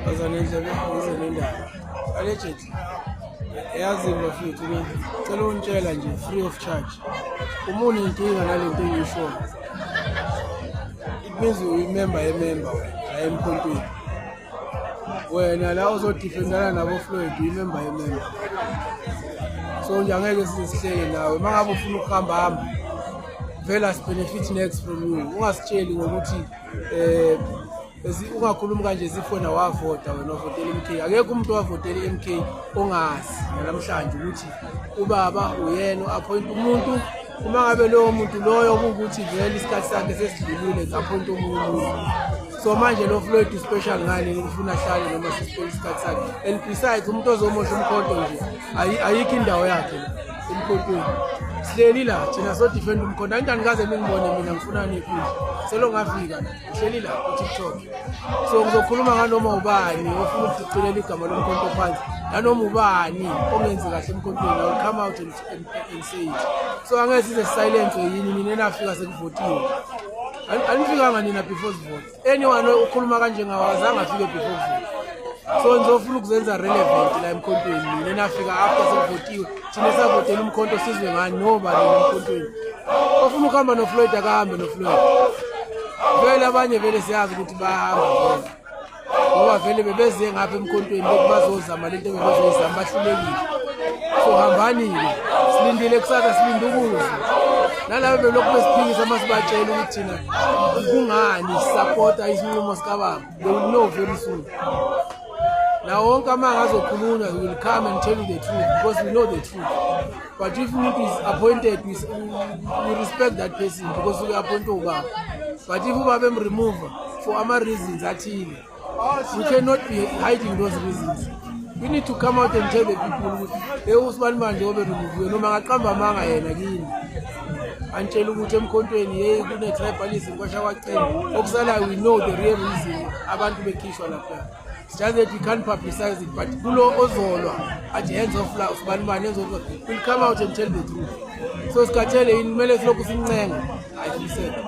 Bazanendlebe ngize nendaba. Allegedly. Yazi bafethu ke cela ungitshela nje free of charge. Uma unenkinga nalento engiyishoyo. It means uyimember yemember wena la emkhontweni. Wena la uzodefendana nabo Floyd uyimember yemember. So nje angeke size sihleke nawe. Uma ngabe ufuna ukuhamba hamba. Vele asibenefit next from you. Ungasitsheli ngokuthi ungakhulumi kanje sifona wavota wena, wavotela i-MK. Akekho umuntu owavotela i-MK ongazi namhlanje ukuthi ubaba uyena u-appoint umuntu. Uma ngabe lowo muntu loyo kuwukuthi vele isikhathi sakhe sesidlulile, ku-appoint omunye umuntu. So manje lo Floyd special ngani ufuna ahlale noma sesiphele isikhathi sakhe? And besides, umuntu ozomosha umkhonto nje, ayikho indawo yakhe la emkhontweni. Sihleli la thina so-defend umkhonto. Angithi angikaze ningibone mina ngifuna nikhundla, selo ngafika la, ngihleli la ku-TikTok. So ngizokhuluma nganoma ubani ofuna ukudicilela igama lomkhonto phansi, nanoma ubani ongenzi kahle emkhontweni. I will come out and say it. So angeke size silence yini nina enafika sekuvotiwe. Anifikanga nina before sivote. Anyone okhuluma kanjengawo azange afike before kuvote. So nizofuna ukuzenza relevant la emkhontweni nina enafika after sekuvotiwe. Thina savotela umkhonto, sizwe ngani noba nina emkhontweni? Ofuna ukuhamba noFloyd akahambe noFloyd. Vele abanye vele siyazi ukuthi bayahamba vele, ngoba vele bebeze ngapha emkhontweni bethi bazozama lento ebebezoyizama, bahlulekile. So hambani-ke, silindile kusasa, silinde ukuzwa nalabo belokhu besiphikisa. Uma sibatshela ukuthi thina kungani sisapota isinqumo sikababa, they will know very soon. Na wonke amanga azokhulunywa, we will come and tell you the truth because we know the truth. But if umuntu is appointed, we respect that person because uke-appointwe ubaba. But if ubaba emremove for ama-reasons athile, we cannot be hiding those reasons. We need to come out and tell the people ukuthi hey, usibani manje obe removiwe, noma angaqamba amanga yena kini antshela ukuthi emkhontweni hey, kune-tribalism, kwasha kwacela okusalayo. We know the real reason abantu bekhishwa lapha. It's just that we can't publicize it. But kulo ozolwa athi hands off la usibani bani, hands off, we'll come out and tell the truth. So sikhathele yini, kumele silokhu sincenga? Ayifiseke.